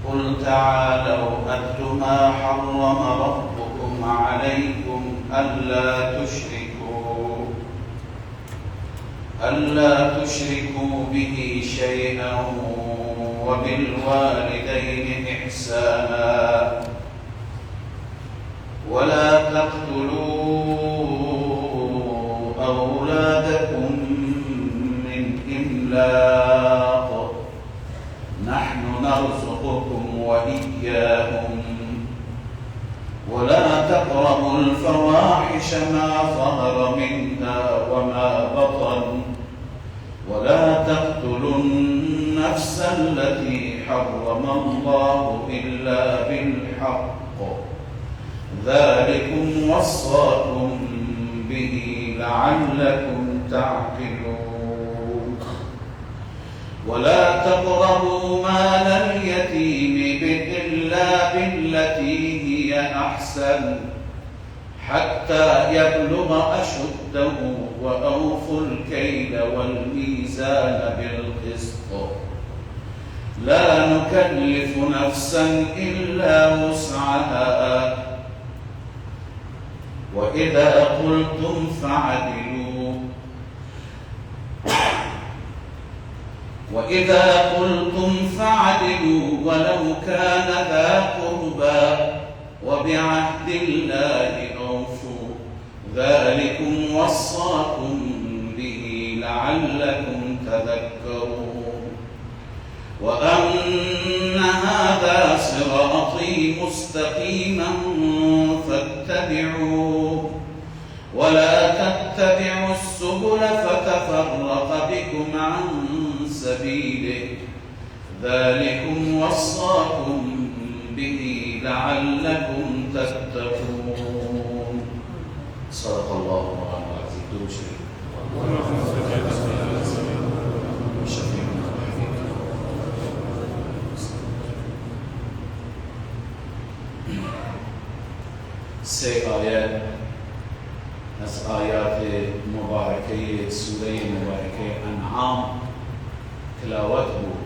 قل تعالوا أتل ما حرم ربكم عليكم ألا تشركوا به شيئا وبالوالدين إحسانا ولا تقتلوا أولادكم من إملاق نحن نرزقكم وإياهم ولا تقربوا الفواحش ما ظهر منها وما بطن ولا تقتلوا النفس التي حرم الله إلا بالحق ذلكم وصاكم به لعلكم تعقلون ولا تقربوا مال اليتيم إلا بالتي هي أحسن حتى يبلغ أشده وأوفوا الكيل والميزان بالقسط لا نكلف نفسا إلا وسعها وإذا قلتم فاعدلوا وإذا قلتم فاعدلوا ولو كان ذا قربى وبعهد الله أوفوا ذلكم وصاكم به لعلكم تذكرون وأن هذا صراطي مستقيما فاتبعوه ولا تتبعوا السبل فتفرق بكم عن سبيله ذلكم وصاكم به لعلكم تتقون. صدق الله العظيم. درود شریف. سه آیه از آیات مبارکه سوره مبارکه انعام تلاوت بود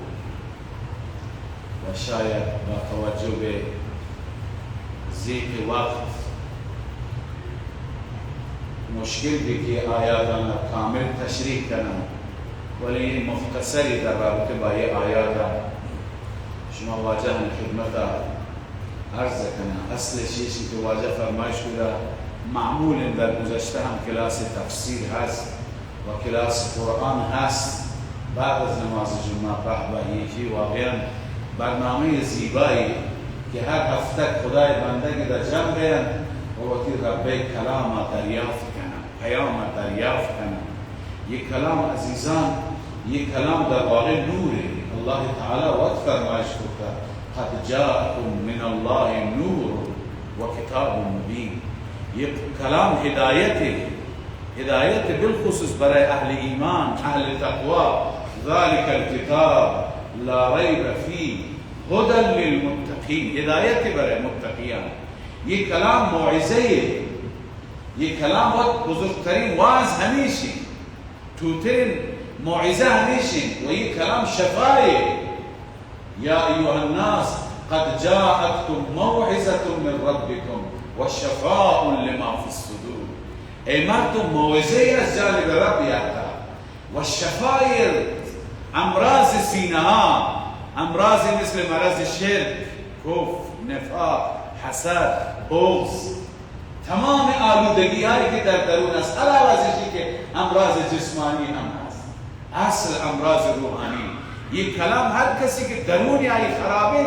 و شاید با توجه به ضیق وقت مشکل بی که آیات آن کامل تشریح کنم، ولی مختصری در رابطه با یه آیات شما واجه خدمت عرض کنم. اصل چیزی که واجه فرمایش شده معمول در گذشته هم کلاس تفسیر هست و کلاس قرآن هست بعد از نماز جمعه. به به، یکی واقعا برنامه زیبایی که هر هفته خدای بندگی در جمع بیان و وقتی رب کلام دریافت کنم، پیام دریافت کنم. یک کلام عزیزان، یک کلام در واقع نوره. الله تعالی وقت فرمایش کرده قد جاءکم من الله نور و کتاب مبین. یک کلام هدایت، هدایت بالخصوص برای اهل ایمان، اهل تقوا. ذلك الكتاب لا ریب فیه هدى للمتقین. هدایت برای متقیان. یک کلام موعظه، یک کلام بزرگترین وعظ همیشه، توترین موعظه همیشه، و یک کلام شفای. یا ایها الناس قد جاءتكم موعظة من ربكم وشفاء لما في الصدور. ای مردم، موعظه از جانب رب یاتا و شفای امراض سینه ها، امراض مثل مرض شرک، کفر، نفاق، حسد، بغض، تمام آلودگی هایی که در درون است، علاوه از اینکه امراض جسمانی هم هست، اصل امراض روحانی. یک کلام هر کسی که درونی های خرابه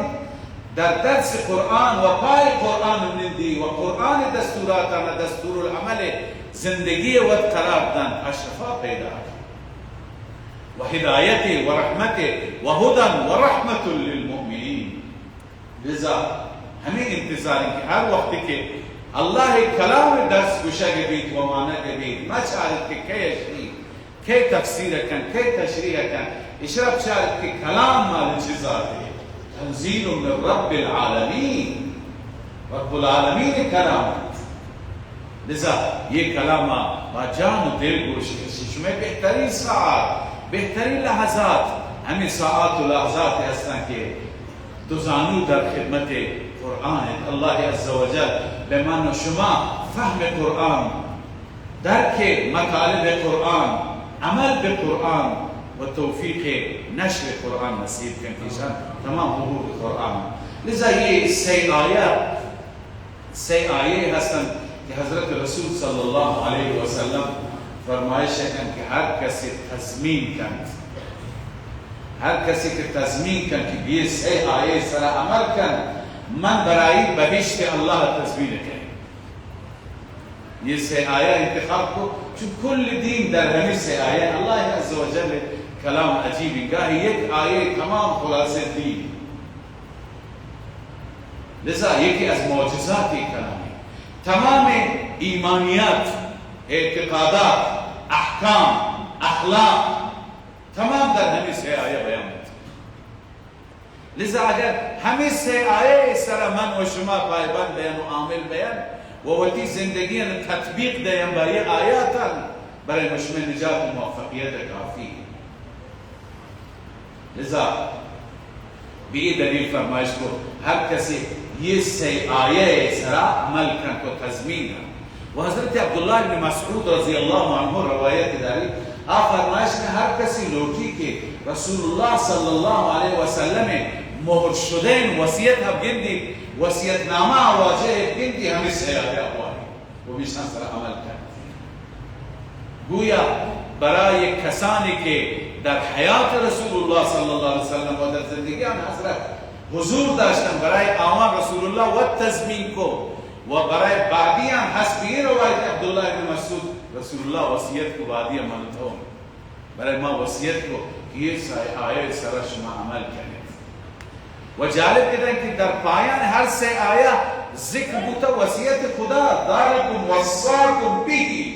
در درس قرآن و پای قرآن نندی و قرآن دستورات و دستور العمل زندگی و قرار دن، شفا پیدا و هدایت و رحمت و هدى و رحمت للمؤمنین. لذا همین انتظاری که هر وقتی که الله کلام درس گوشه بیت و معنی بیت ما چارد که کی کی تفسیر کن، کی تشریح کن، اشرف چارد که کلام مال چیزاته. تنزیل من رب العالمین، رب العالمین کلام. لذا یہ کلام با جان و دل گوش کشی. شما بهترین ساعت، بهترین لحظات همین ساعت و لحظات هستن که دو زانو در خدمت قرآن. الله عزوجل به من و شما فهم قرآن، درک مطالب قرآن، عمل به قرآن و توفیق نشر قرآن نصیب کن که تمام حقوق قرآن. لذا یہ سه آیه هستند که حضرت رسول صلی الله علیه و سلم فرمایش کن که هر کسی تضمین کند، هر کسی که تضمین کن که یه سه آیه سر عمل کن، من برای بهشت الله تضمین کنم. یہ سه آیه انتخاب کو، چون کل دین در همین سه آیه. الله عزوجل کلام عجیبی، گاهی یک آیه تمام خلاصه دین. لذا یکی از معجزات کلامی تمام ایمانیات، اعتقادات، احکام، اخلاق تمام در همین سه آیه بیان بود. لذا اگر همین سه آیه سر من و شما پایبند بیان و عامل بیان و وقتی زندگی تطبیق دیم برای آیات، برای مشمل نجات و موفقیت کافی. لذا به این دلیل فرمایش کو هر کسی یہ سه آیه سرا عمل کن تو تضمین. و حضرت عبدالله بن مسعود رضی الله عنه روایت داری، آ فرمایش که هر کسی لوٹی که رسول الله صلی الله علیه و سلم مهر شدن وصیت هم گندی، وصیت نامه واجه گندی، همه سه آیه اقوانی و بیشتر سر عمل کرد. گویا برای کسانی که در حیات رسول الله صلی الله علیه و سلم و در زندگی آن حضرت حضور داشتن، برای آوان رسول الله و تضمین کو و برای بعدیان حسب این روایت عبدالله بن مسعود رسول الله وصیت کو بعدی من تو برای ما وصیت کو که یہ آیه سر شما عمل کنید. و جالب کردن که در پایان هر سه آیه ذکر بوده وصیت خدا، ذلکم وصاکم به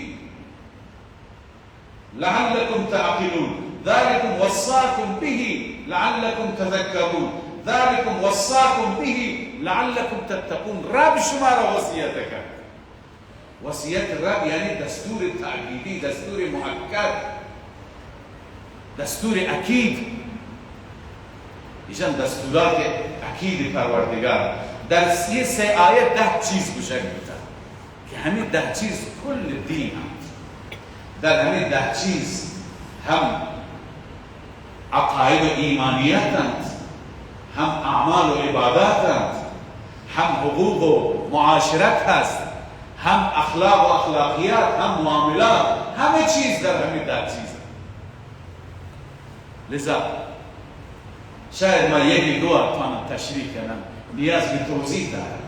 لعلکم تعقلون، ذلكم وصاكم به لعلكم تذكرون، ذلكم وصاكم به لعلكم تتقون. رب شما را وصیت کرد. وصیت رب یعنی دستور تأکیدی، دستور مؤکد، دستور اکید. ایشان دستورات اکید پروردگار در سه آیه 10 چیز گوشک بوده که همین 10 چیز کل دین هم. در همین 10 چیز هم عقاید و ایمانیتند، هم اعمال و عباداتند، هم حقوق و معاشرت هست، هم اخلاق و اخلاقیات، هم معاملات، همه چیز در همین 10 چیز. لذا شاید ما یکی دو اتمام تشریح کنم، نیاز به توضیح دارد.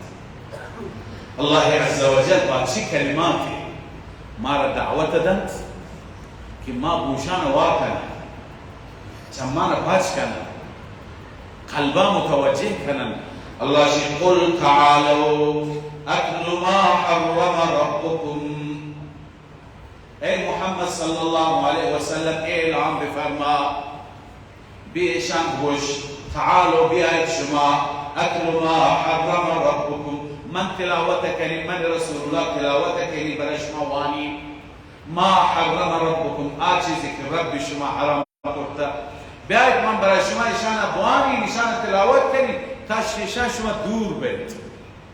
الله عزوجل با چه کلماتی ما را دعوت دادند که ما گوشان وا کنند، چمان پاچ کنند، قلبا متوجه کنند. الله قل تعالوا اتل ما حرم ربكم. ای محمد صلی الله علیه و سلم اعلام بفرما بیشان گوش، تعالوا بیاید شما، اتل ما حرم ربكم، من تلاوت کنی، من رسول الله تلاوت کنی برای شما وانی. ما حرم ربكم، آ چیزی که رب شما حرام کرده بیاید من برای شما ایشان بوانی، نشان تلاوت کنی تا شیشان شما دور بید.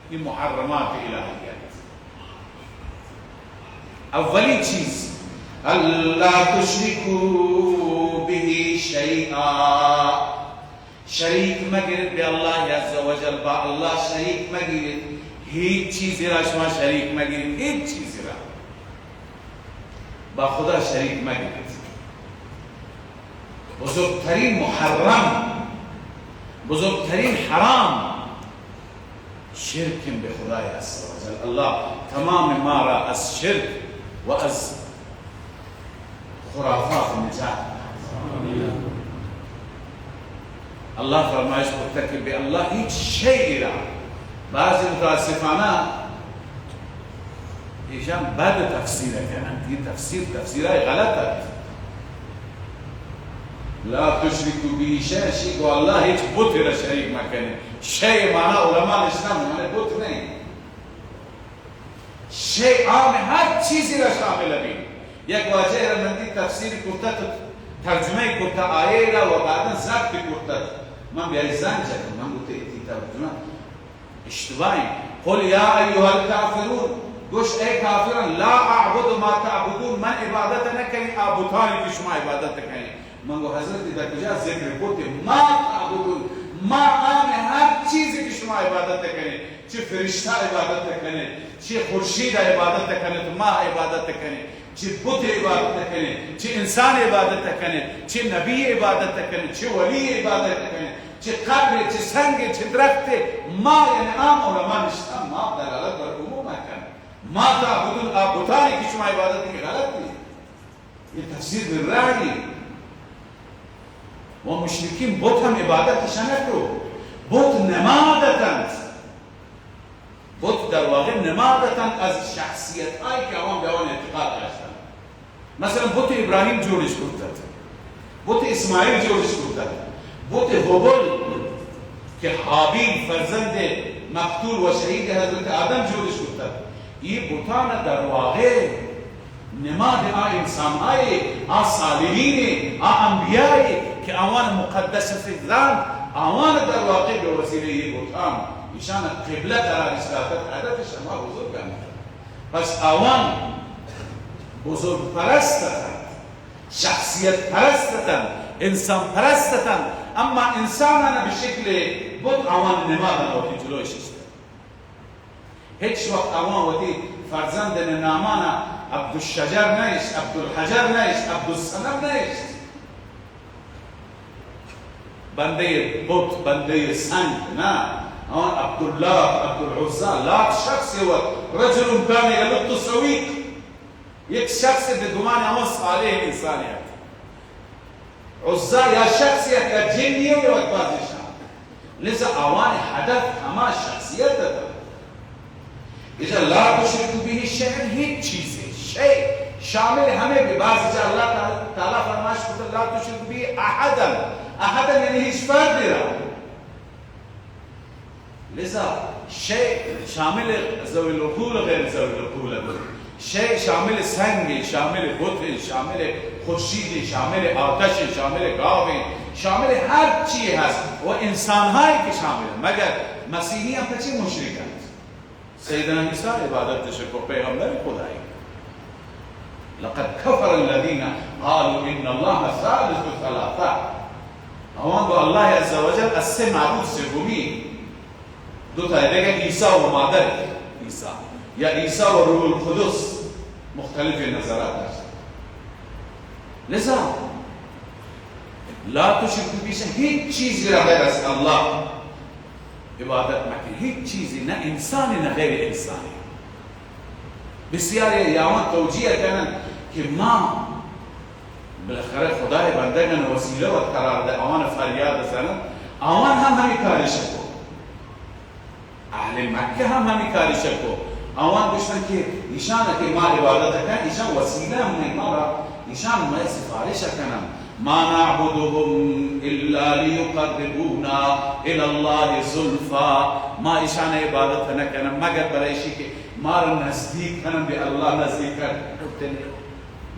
این محرمات الهیت. اولین چیز الا تشرکوا به شیئا، شریک مگیرید به الله عزوجل، با الله شریک مگیرید، هیچ چیزی را شما شریک مگیرید، هیچ چیزی را با خدا شریک مگیرید. بزرگترین محرم، بزرگترین حرام شرک به خدای عزوجل. الله تمام ما را از شرک و از خرافات نجات. الله فرمایش کرده که به الله هیچ شیئی را، بعضی متاسفانه ایشان بد تفسیر کنند، این تفسیرهای غلط است. لا تشرکوا به شیئا، شیء با الله هیچ بت را شریک مکنید. شیء معنا علما نشتن معنی بت نہیں، شیء عام هر چیزی را شامل بی. یک واژه را مندی تفسیر کرده، ترجمه کرده آیه را و بعدا ضبط کرده من بیای زنگ زدم، من گفته تیتا اشتباهی. قل یا ایها الکافرون، گوش ای کافران، لا اعبد ما تعبدون، من عبادت نکنی آبوتانی که شما عبادت کنی. من گو حضرت در کجا ذکر بود ما تعبدون، ما آن هر چیزی که شما عبادت کنی، چه فرشته عبادت کنی، چه خورشید عبادت کنی، تو ما عبادت کنی، چه بت عبادت کنی، چه انسان عبادت کنی، چه نبی عبادت کنی، چه ولی عبادت کنی، چه قبر، چه سنگ، چه درخت، ما یعنی عام علما نشتم، ما دلالت بر عموم کنه. ما تعبدون آبوتانی که شما عبادت کنی غلط نیست، این تفسیر بالرأی. و مشرکین بت هم عبادتش نکرد، بت نمادتند، بت در واقع نمادتند از شخصیت هایی که آن به آن اعتقاد داشتند. مثلا بت ابراهیم جورش کردند، بت اسماعیل جورش کردند، بت هبل که حابیل فرزند مقتول و شهید حضرت آدم جورش کردند. این بتان در واقع نماد آ انسان های، آ صالحین، آ انبیای که آوان مقدس فضلان، آوان در واقع به وسیله این بتان ایشان قبله قرار دادند، هدف شما بزرگ آمد. پس آوان بزرگ پرستند، شخصیت پرستند، انسان پرستند، اما انسانان به شکل بت آوان نماد آوتی جلوش است. هیچ وقت آوان وتی فرزند نامانا عبدالشجر نیست، عبدالحجر نیست، عبدالصنم نیست. بنده بت، بنده سنگ نه، آن عبدالله، عبدالعزا، لات شخصی و رجل کان یلط سویق، یک شخص به گمان آن صالح انسانیت. عزا یا شخصیت یا جنیه یا بازشان، لذا آوان هدف همه شخصیت دارد. اذا لا تشرکوا به شیئا، هیچ چیزی، شیء شامل همه به بعض جا الله تعالی فرمایش کرد لا تشرکوا به احدا، احدا یعنی هیچ فردی را. لذا شیء شامل ذوی العقول و غیر ذوی العقول بود، شیء شامل سنگ، شامل بت، شامل خورشید، شامل آتش، شامل گاو، شامل هر چی هست و انسان‌هایی که شامل. مگر مسیحی هم چی مشرکند؟ سیدنا عیسی عبادتش کو پیغمبر خدایی. لقد كفر الذين قالوا ان الله ثالث ثلاثه، آوان با الله عز وجل از سه معبود سومی، دو تا دیگه عیسی و مادر عیسی یا عیسی و روح القدس، مختلف نظرات داشت. لذا لا تشركوا به شيئا، هیچ چیزی را غیر از الله عبادت مکنی، هیچ چیزی، نه انسانی نه غیر انسانی. بسیاری یاوان توجیه کنند که ما بالاخره خدای بندگان وسیله و قرار ده، آوان فریاد زنند، آوان هم همی کارش کو، اهل مکه هم همی کارش کو. آوان گوشتن که ایشان که ما عبادت کن، ایشان وسیله هم ما را، ایشان ما سفارش کنم. ما نعبدهم الا ليقربونا الى الله زلفا، ما ایشان عبادت نکنم مگر برای شی که ما را نزدیک کنم به الله، نزدیک کنم.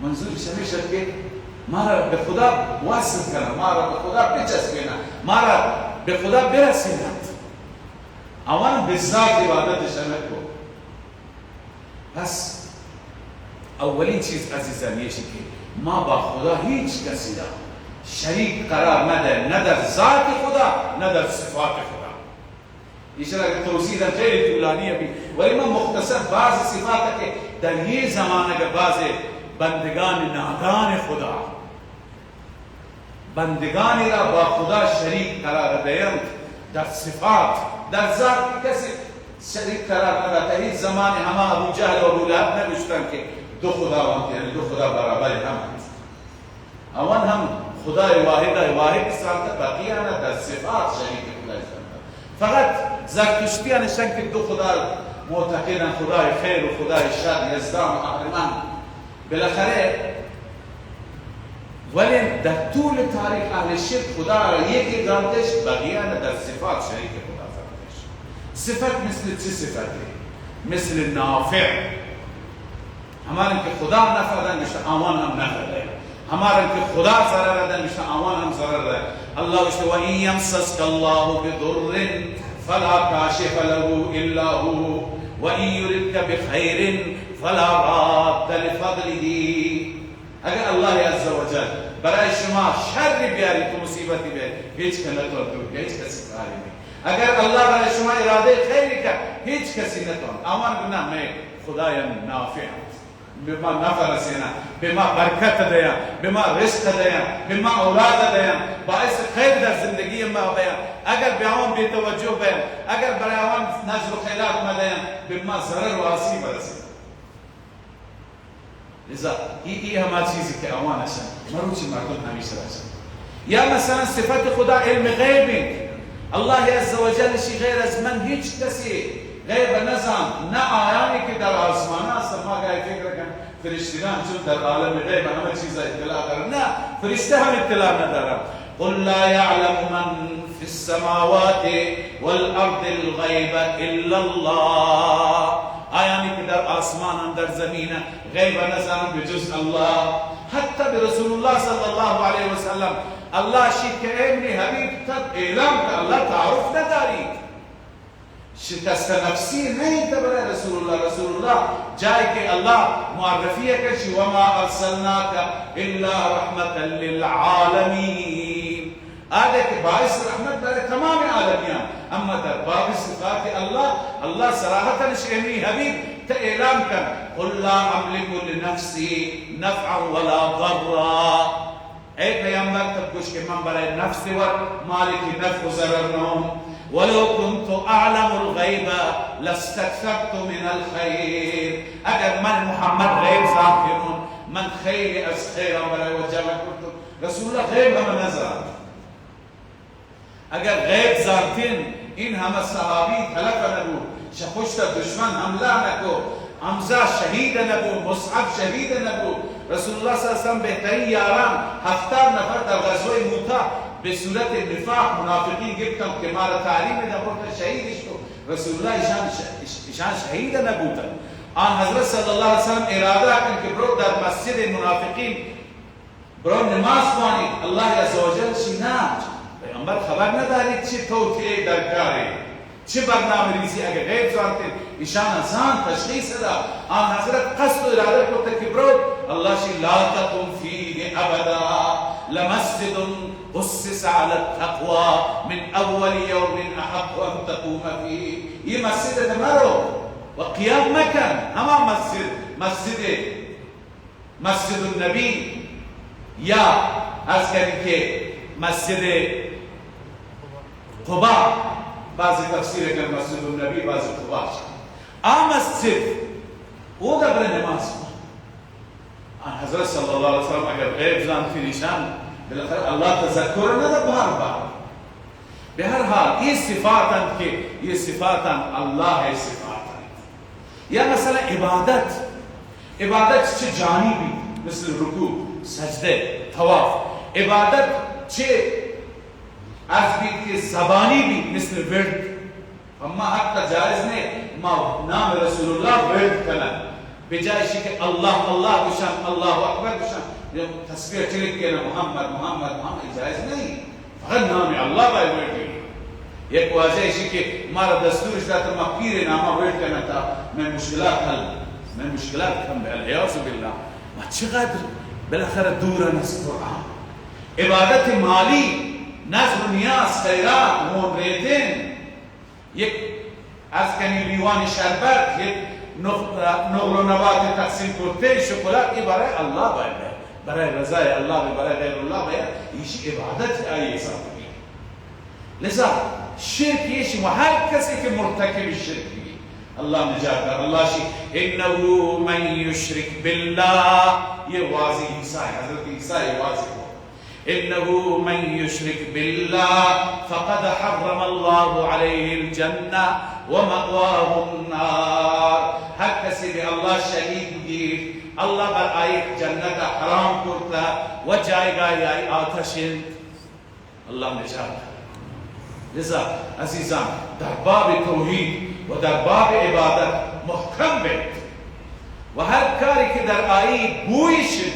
منظور همیشه که ما را به خدا وصل کنم، ما را به خدا بچسبینم، ما را به خدا برسیند. آوان به ذات عبادتش نکن. پس اولین چیز عزیزان یه که ما با خدا هیچ کسی را شریک قرار نده، نه در ذات خدا نه در صفات خدا. ایشان اگر توضیح دادم خیلی طولانیه بی، ولی من مختصر بعض صفات که در یه زمانه که بعض بندگان نادان خدا بندگانی را با خدا شریک قرار دهند در صفات، در ذات کسی شریک قرار نداده. هیچ زمان همه ابو جهل و ابو لهب نگوشتن که دو خداوند، یعنی دو خدا برابر هم هست. آوان هم خدای واحد واحد سانت، بقیه نه در صفات شریک خدای سانت. فقط زرتشتیان نشان که دو خدا معتقدن، خدای خیر و خدای شر، یزدان و اهرمن. بالاخره ولی در طول تاریخ اهل شرک خدا را یکی دانتش، بقیه نه در صفات شریک خدا سانتش. صفت مثل چه صفتی؟ مثل نافع، ہمارے که خدا نفع دن میشه آوان هم نفع ده، ہمارے که خدا ضرر دن میشه آوان هم ضرر ده، الله گوشت و این یمسسک الله بضر فلا کاشف له الا هو و این یردک بخیر فلا راد لفضله. اگر الله عزوجل برای شما شر بیاری تو مصیبتی بیاری هیچ کس نتوان دور، هیچ کسی کاری نیست. اگر الله برای شما اراده خیری کرد هیچ کسی نتوان. آمان نه من خدایم نافع به ما نفع رسینا، به ما برکت دیا، به ما رزق دیا، به ما اولاد دیا، باعث خیر در زندگی ما بیا. اگر به آن بی توجه بیم، اگر برای آن نذر و خیرات ما دیم، به ما ضرر و آسیب رسید. لذا ای همه چیزی که آوان هستن مروچی مردم همیشه هستن. یا مثلا صفت خدا علم غیب، الله عزوجل شی غیر از من هیچ کسی غیب نزان، نه آیانی که در آسمان هست. ما گاهی فکر کن فرشتگان چون در عالم غیب همه چیز اطلاع دارن، نه فرشته هم اطلاع ندارن. قل لا يعلم من في السماوات والارض الغیب الا الله. آیانی که در آسمان در زمین غیب نزان بجز الله. حتی به رسول الله صلی الله علیه وسلم الله شید که امری حبیب تب اعلام که الله تعارف ندارید. شکست نفسی نہیں برای رسول الله. رسول الله جای که الله معرفی کرد و ما ارسلناک الا رحمتا للعالمین، آده که باعث رحمت برای تمام عالمیان. اما در باب صفات الله الله صراحتا امری حبیب تا اعلام کرد قل لا املک لنفسی نفعا ولا ضرا. ای پیامبر تب گوش که من برای نفس و مالک نفع و ضرر نم. ولو كنت اعلم الغیب لاستكثرت من الخير. اگر من محمد غیب ذاکرون من خیر از خیر برای و جمع کردم. رسول الله غیب هم نزد. اگر غیب ذاتین این همه صحابی تلف نبود، شخشت دشمن حمله نکو، حمزه شهید نبود، مصعب شهید نبود. رسول الله صلی الله علیه و سلم بهترین یاران 70 نفر در غزوه موته به صورت نفاق منافقین گرفتن که ما را تعلیم ده برد شهیدش کو. رسول الله ایشان شهید نبودن. آن حضرت صلی الله علیه و سلم اراده کن که برو در مسجد منافقین برو نماز خوانید. الله عزوجل شی نه پیامبر خبر ندارید چه توطئه در کاره، چه برنامه ریزی. اگر غیب زانتین ایشان ازان تشخیص داد. آن حضرت قصد و اراده کرد که برو الله شی لا تقم فیه ابدا لمسجد اسس على التقوى من اول يوم احق ان تقوم فيه. یہ مسجد مرو و قیام مکن. ہما مسجد مسجد مسجد النبی یا عرض کردیم که مسجد قبا، بعضی تفسیر کردن مسجد النبی بعضی قبا. آ مسجد او در نماز آن حضرت صلی الله علیه و سلم اگر غیب زان فریشان بالاخره الله تذکر نده به هر بار. به هر حال این صفاتند که یہ صفاتند الله صفاتند. یا مثلا عبادت، عبادت چه جانبی مثل رکوع، سجده، طواف. عبادت چه از بید که زبانی بید مثل ورد. اما حتی جایز نه ما نام رسول الله ورد کنن، بجای که الله الله گوشن، الله اکبر گوشن، تصویر چلیک کنه محمد محمد محمد، جایز نہیں. فقط نام الله باید ورد کنی. یک واجه ایشی که ما را دستورش داد ما پیر نامه ورد کنه تا من مشکلات حل، من مشکلات کم به العیاذ بالله. ما چقدر بالاخره دورن از قرآن. عبادت مالی، نذر و نیاز، خیرات، مون یک از کنی لیوان شربت، یک نقل و نبات تقسیم کرده، شکلات، این برای الله باید، برای رضای الله، برای غیر الله باید. ایش عبادت آیه حساب کنی. لذا شرک یشی و هر کسی که مرتکب شرک بی الله نجات دار. الله شی انه من یشرک بالله، یہ واضح عیسی، حضرت عیسی واضح ہو. انه من يشرك بالله فقد حرم الله عليه الجنة ومأواه النار. هر کسی به الله شریک گیرد الله بر آی جنت حرام کرتا و جایگاه آی آتش. الله نجات. لذا عزیزان در باب توحید و در باب عبادت محکم بید و هر کاری که در آیی بوی شرک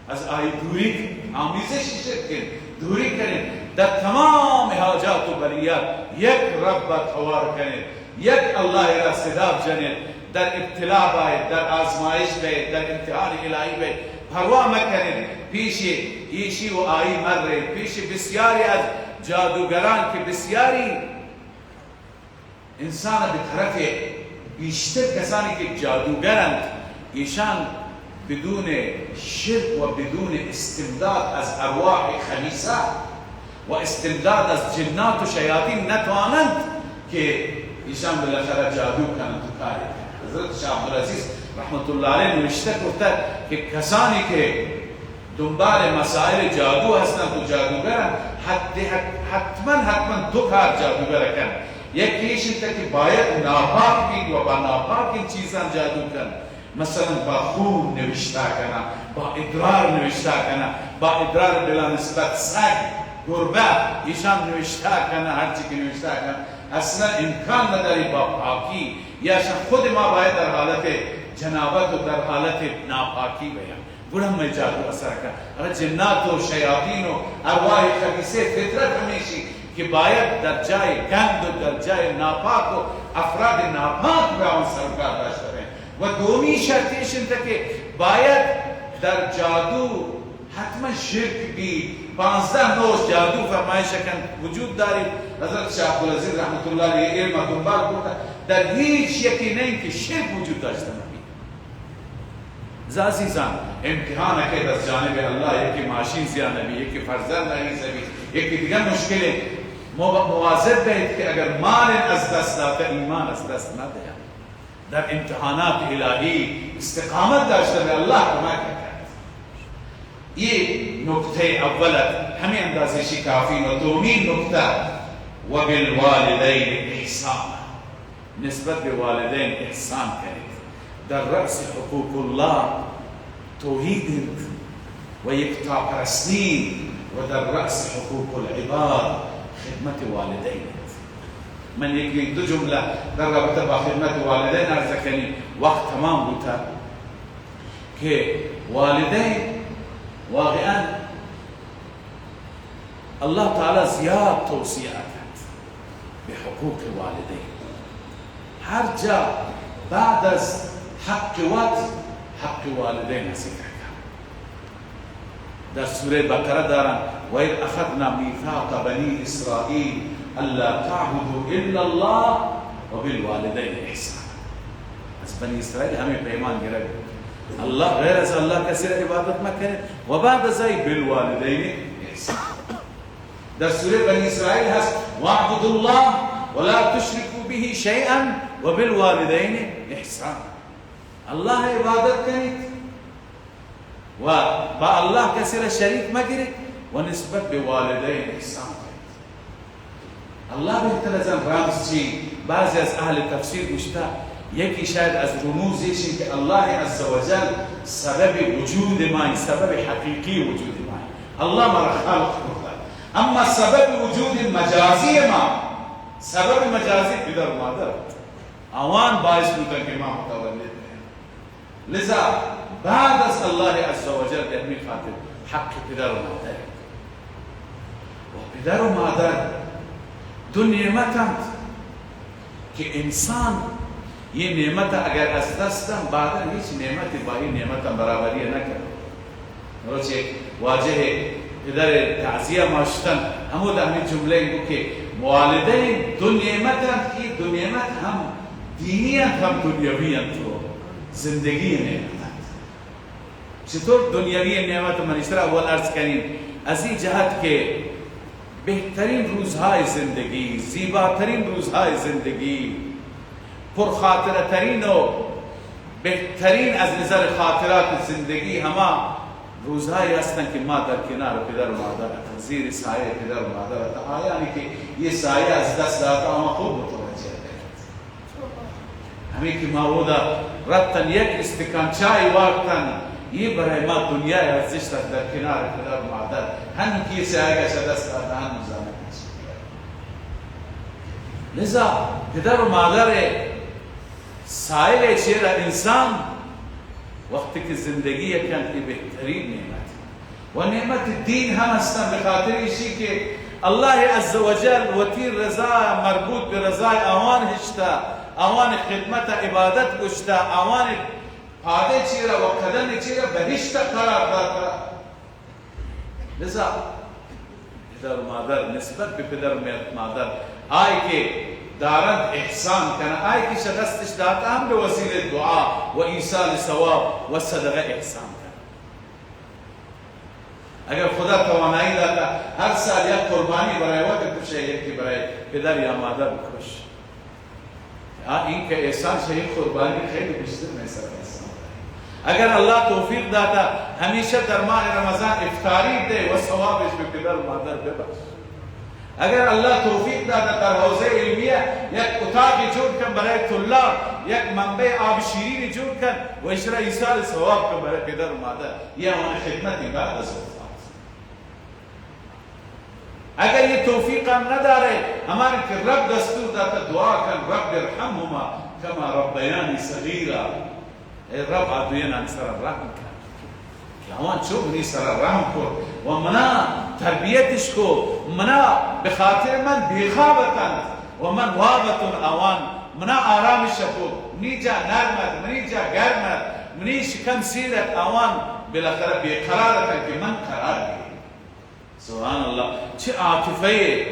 از آیی دوری آمیزش شرک، دوری کنید. در تمام حاجات و بلیات یک رب توار کنید، یک الله را صدا بزنید. در ابتلا باید، در آزمایش باید، در امتحان الهی باید، پروا مکنید. پیش ایشی و آیی مره، پیش بسیاری از جادوگران که بسیاری انسان به طرف بیشتر کسانی که جادوگرند، ایشان بدون شرک و بدون استمداد از ارواح خبیثه و استمداد از جنات و شیاطین نتوانند که ایشان بالاخره جادو کنند و کاری کنند. حضرت شاه عبدالعزیز رحمت الله علیه نوشته گفته که کسانی که دنبال مسائل جادو هستند و جادوگرند، حتما دو کار جادوگر کنند. یکیش اینه که باید ناپاک بید و با ناپاک این چیزان جادو کنند، مثلا با خون نوشته کنه، با ادرار نوشته کنه، با ادرار بلا نسبت سگ، گربه ایشان نوشته کنه، هرچی که نوشته کنه. اصلا امکان نداری با پاکی، یا خود ما باید در حالت جنابت و در حالت ناپاکی بیان گناه میں جادو اثر کن. اگر جنات و شیاطین و ارواح خبیثه فطرت همیشی که باید در جای گند و در جای ناپاک و افراد ناپاک به آن سرکار داشته و دومی شرطیش اینه که باید در جادو حتما شرک بی. 15 نوع جادو فرمایش کن وجود دارید. حضرت شاه عبدالعزیز رحمت الله علیه علم دنبال کرده، در هیچ یکی نه که شرک وجود داشته نبی. عزیزان امتحان که از جانب الله، یکی ماشین زیان نبی، یکی فرزند نبی، یکی دیگر مشکل، مواظب بهید که اگر مال از دست داده ایمان از دست نده. در امتحانات الهی استقامت داشته به الله کمک کرد. یہ نکته اولت همین اندازشی کافی. و دومین نکته و بالوالدین احسان، نسبت به والدین احسان کنید. در رأس حقوق الله توحید و یکتاپرستی و در رأس حقوق العباد خدمت والدین. من یک دو جمله در رابطه با خدمت والدین عرض کنیم، وقت تمام بوده که والدین واقعا الله تعالی زیاد توصیه کرد به حقوق والدین. هر جا بعد از حق وقت حق والدین ذکر کرد. در سوره بقره دارن و اذ اخذنا میثاق بنی اسرائیل الا تعبدوا الا الله و بالوالدین احسان. از بنی اسرائیل همه پیمان گرفت الله غیر از الله کسی را عبادت مکنید و بعد از ای بالوالدین احسان. در سوره بنی اسرائیل هست واعبدوا الله ولا تشركوا به شیئا و بالوالدین احسان. الله عبادت کنید و با الله کسی را شریک مگیرید و نسبت به والدین احسان کنید. الله بهتر از آن رمز چی؟ بعضی از اهل تفسیر گفته یکی شاید از رموزش این که الله عزوجل سبب وجود ما، سبب حقیقی وجود ما، الله ما را خلق کرده، اما سبب وجود مجازی ما، سبب مجازی پدر و مادر، آوان باعث بودن که ما متولد بشیم. لذا بعد از الله عزوجل به همین خاطر حق پدر و مادر و پدر و مادر دو نعمتند که انسان یه نعمت اگر از دستم بعدا هیچ نعمتی با این نعمت برابری نکرد. روچه واجه پدر تعزیه ماشتن همون همین جمله بود که والدین دو نعمتند که دو نعمت هم دینی هم دنیوی هم تو زندگی نعمتند. چطور دنیوی نعمت من اشترا اول عرض کنیم از این جهت که بهترین روزهای زندگی، زیباترین روزهای زندگی، پرخاطره ترین و بهترین از نظر خاطرات زندگی همه روزهایی هستند که ما در کنار پدر و مادر، زیر سایه پدر و مادر، آیانی که یه سایه از دست داده اما خوب متوجه همین که ما اودا رفتن یک استکان چای وارتن یه برای ما دنیای ارزش دارد در کنار پدر و مادر، همین که یه سایه دست داده هنوز زحمت کشید. لذا پدر و مادر سایه چهره انسان وقتی که زندگی یکن که بهترین نعمت. و نعمت دین هم هستن، به خاطر ایشی که الله عزوجل وتی رضا مربوط به رضای آوان هشتا، آوان خدمت عبادت گشتا، آوان پاده چیره و قدم چیره بهشت قرار داده. لذا پدر و مادر نسبت به پدر و مادر آی که دارند احسان کنه، آی که شخصش داده هم به وسیله دعا و ایصال ثواب و صدقه احسان کنه. اگر خدا توانایی داده هر سال یک قربانی برای وقت کشه، یکی برای پدر یا مادر بکش. این که احسان شهید قربانی خیلی بیشتر میسر احسان. اگر الله توفیق داده همیشه در ماه رمضان افطاری ده و ثوابش به پدر و مادر ببخش. اگر الله توفیق داده در حوزه علمیه یک اتاق جور کن برای طلاب، یک منبع آب شیرین جور کن و اشاره ایصال ثواب کن برای پدر و مادر. یه آن خدمتی بعد از وفات. اگر یہ توفیق هم نداره ہمارے که رب دستور داتا دعا کن رب ارحمهما کما ربیانی صغیرا، ای رب عدوین ان سر رحم کن که همان چوب سر رحم کن و منا تربیتش کو، منا به خاطر من بیخوابتند و من وابتون آوان، منا آرامش کو، منی جا نرمت، منی جا گرمت، منی شکم سیرت آوان بالاخره بیقرارتن که من قرار بگیرم. سبحان الله، چه عاطفه،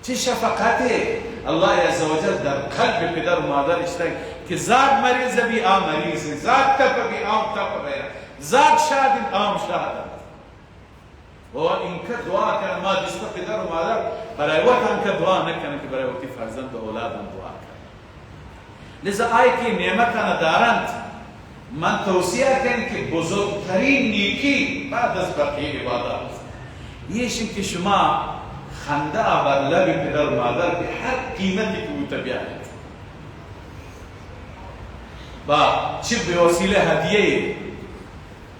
چه شفقته الله عزوجل در قلب پدر و مادر اشتک که زاد مریض بی آ مریض، زاد تپ بی آم تپ بی، زاد شاد آم شاد. و اینکه دعا کنه ما دست پدر و مادر برای وطن که دعا نکنه که برای وقتی فرزند و اولادم دعا کنه. لذا آی که نعمت ندارند من توصیه کنم که بزرگترین نیکی بعد از بقیه عبادات یه که شما خنده بر لب پدر و مادر به هر قیمتی که او بیارید، با چه به وسیله هدیه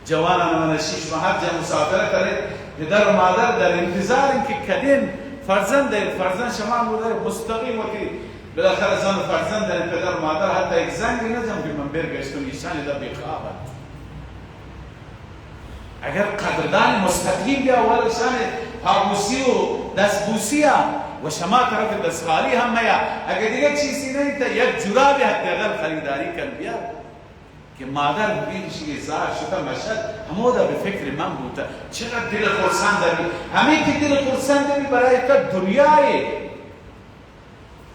جوانان من شش ماه هر جا مسافره کنید پدر و مادر در انتظار که کدین فرزند دارید، فرزند شما بوده مستقیم وقتی بالاخره زن فرزند دارید پدر و مادر حتی یک زنگ نزن که من برگشتم ایشان دا بیخوابند. اگر قدردان مستقیم بیا اولشان پابوسی و دستبوسی و شما طرف دستخالی هم میا، اگر دیگه چیزی نه تا یک جوراب حداقل خریداری کن بیا که مادر ببینیش که زار شده مشهد همودا به فکر من بوده. چقدر دل خرسند داری، همه که دل خرسند داری برای تا دنیای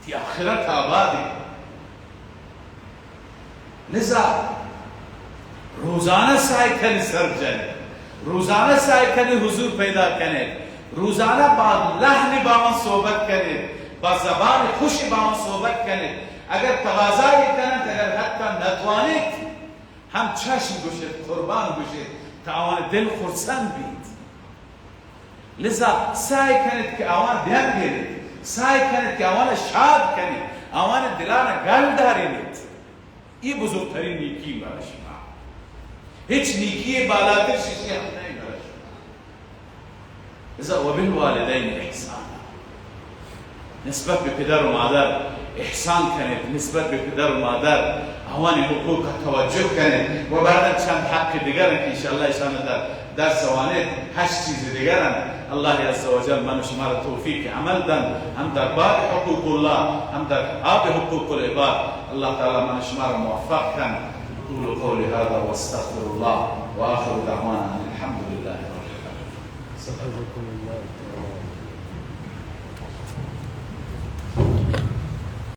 تی آخرت آبادی. لذا روزانه سعی کنی سر جنی، روزانه سعی کنی حضور پیدا کنید، روزانه با لحن با آن صحبت کنید، با زبان خوش با آن صحبت کنید. اگر تقاضایی کنند، اگر حتی نتوانید هم چشم گوشید، قربان گوشید تا آن دل خرسند بید. لذا سعی کنید که آوان دل گیرید، سعی کنید که آوان شاد کنید، آوان دلان گل دارید. این بزرگترین نیکی برای شما، هیچ نیکی بالاتر شیشی هم نہیں برای شما. لذا وبالوالدین احسان، نسبت به پدر و مادر احسان کنید، نسبت به پدر و مادر آوان حقوق توجه کنید و بعدا چند حق دیگر که انشاءالله ایشان در درس وانید 8 چیز دیگرن. الله عزوجل من و شما را توفیق عمل دن، هم در باب حقوق الله هم در باب حقوق العباد. الله تعالی من و شما را موفق کن. قولوا قولي هذا واستغفر الله واخر دعوانا ان الحمد لله رب العالمين. سبحانكم الله.